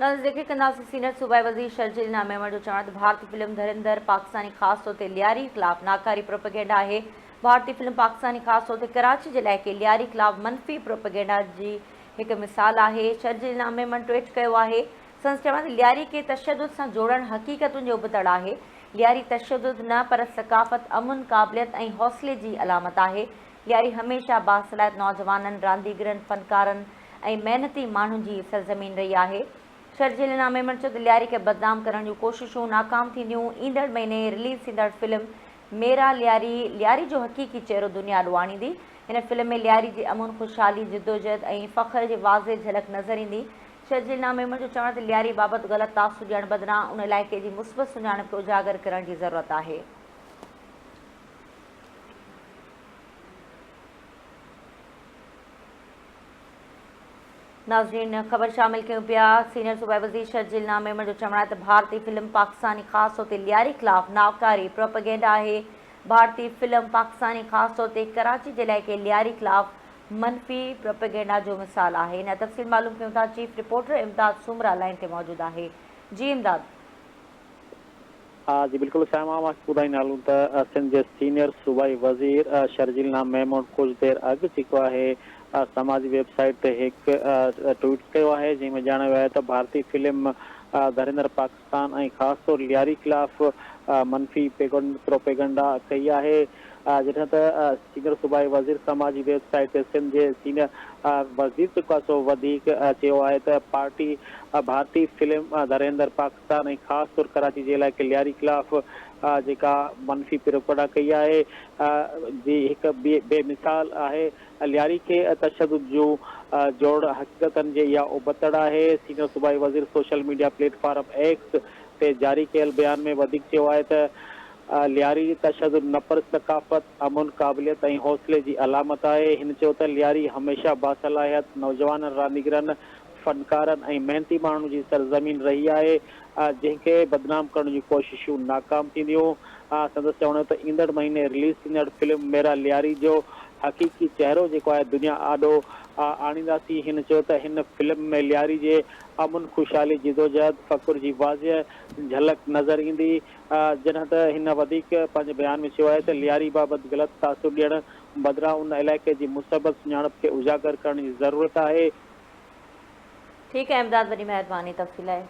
ناظرين ذڪر ڪنداسين سينئر صوبائي وزير شرجيل انعام ميمڻ جو چوڻ آهي ته ڀارتي فلم ڌرندر پاڪستاني خاص طور تي لياري خلاف ناڪاري پروپيگينڊا آهي ڀارتي فلم پاڪستاني خاص طور تي ڪراچي جي علائقي لياري خلاف منفي پروپيگينڊا جي هڪ مثال آهي شرجيل انعام ميمڻ ٽوئيٽ ڪيو آهي سندس چوڻ آهي ته لياري کي تشدد سان جوڙڻ حقيقتن جي ابتڙ آهي لياري تشدد نه پر ثقافت امن قابليت ۽ حوصلي جي علامت آهي لياري هميشه باصلاحيت نوجوانن، رانديگرن، فنڪارن ۽ محنتي ماڻهن جي سرزمين رهي آهي. شرجيل انعام ميمڻ چيو ته لياري کي بدنام ڪرڻ جون ڪوششون ناڪام ٿينديون، ايندڙ مهيني رليز ٿيندڙ فلم ميرا لياري لياري جو حقيقي چهرو دنيا آڏو آڻيندي. هن فلم ۾ لياري جي امن، خوشحالي، جدوجهد ۽ فخر جي واضح جهلڪ نظر ايندي. شرجيل انعام ميمڻ جو چوڻ آهي ته لياري بابت غلط تاثر ڏيڻ بدران ان علائقي جي مثبت سڃاڻپ کي اجاگر ڪرڻ جي ضرورت آهي. ناظرين خبر شامل ڪيون پيا سينئر صوبائي وزير شرجيل نام ميمڻ جو چوڻ آهي ته ڀارتي فلم پاڪستاني خاص طور تي لياري خلاف ناڪاري پروپيگينڊا آهي ڀارتي فلم پاڪستاني خاص طور تي ڪراچي جي علائقي لياري خلاف منفي پروپيگينڊا جو مثال آهي ان تفصيل معلوم ڪيون ٿا chief reporter Imdad Soomra line تي موجود آهي جي امداد. ها جي بلڪل سائين مان اوهان کي ٻڌائيندا هلون ته سنڌ جي سينيئر صوبائي وزير شرجيل نام ميمڻ ڪجهه دير اڳ جيڪو آهي سماجي ويب سائيٽ تي هڪ ٽوئيٽ ڪيو آهي جنهن ۾ ڄاڻايو ويو آهي ته ڀارتي فلم ڌريندر پاڪستان ۽ خاص طور لياري خلاف منفي پروپيگنڊا ڪئي آهي جڏهن ته سينيئر صوبائي وزير سماجي ويب سائيٽ تي سنڌ جي سينيئر وزير جيڪو آهي سو وڌيڪ چيو آهي ته پارٽي ڀارتي فلم ڌريندر پاڪستان پاڪستان ۽ خاص طور ڪراچي جي علائقي لياري خلاف جيڪا منفي پروپيگنڊا ڪئي آهي جي هڪ بي مثال آهي لياري کي تشدد جون جوڙ حقيقتن جي اها ابتڙ آهي سينيئر صوبائي وزير social media plate form X تي جاري ڪيل بيان ۾ وڌيڪ چيو آهي ته لياري تشدد نه پر ثقافت، امن، قابليت ۽ حوصلي جي علامت آهي هن چيو ته لياري هميشه باصلاحيت نوجوانن رانديگرن فنڪارن ۽ محنتي ماڻهن جي سرزمين رهي آهي، جنهن کي بدنام ڪرڻ جون ڪوششون ناڪام ٿينديون. سندس چوڻ هو ته ايندڙ مهيني رليز ٿيندڙ فلم ميرا لياري جو حقيقي چهرو جيڪو آهي دنيا آڏو آڻينداسين. هن چيو ته هن فلم ۾ لياري جي امن، خوشحالي، جدوجهد، فخر جي واضح جهلڪ نظر ايندي. جڏهن ته هن وڌيڪ پنهنجي بيان ۾ چيو آهي ته لياري بابت غلط تاثر ڏيڻ بدران ان علائقي جي مثبت سڃاڻپ کي اجاگر ڪرڻ جي ضرورت آهي. ٺيڪ آهي امداد وڏي مهرباني تفصيل لاء.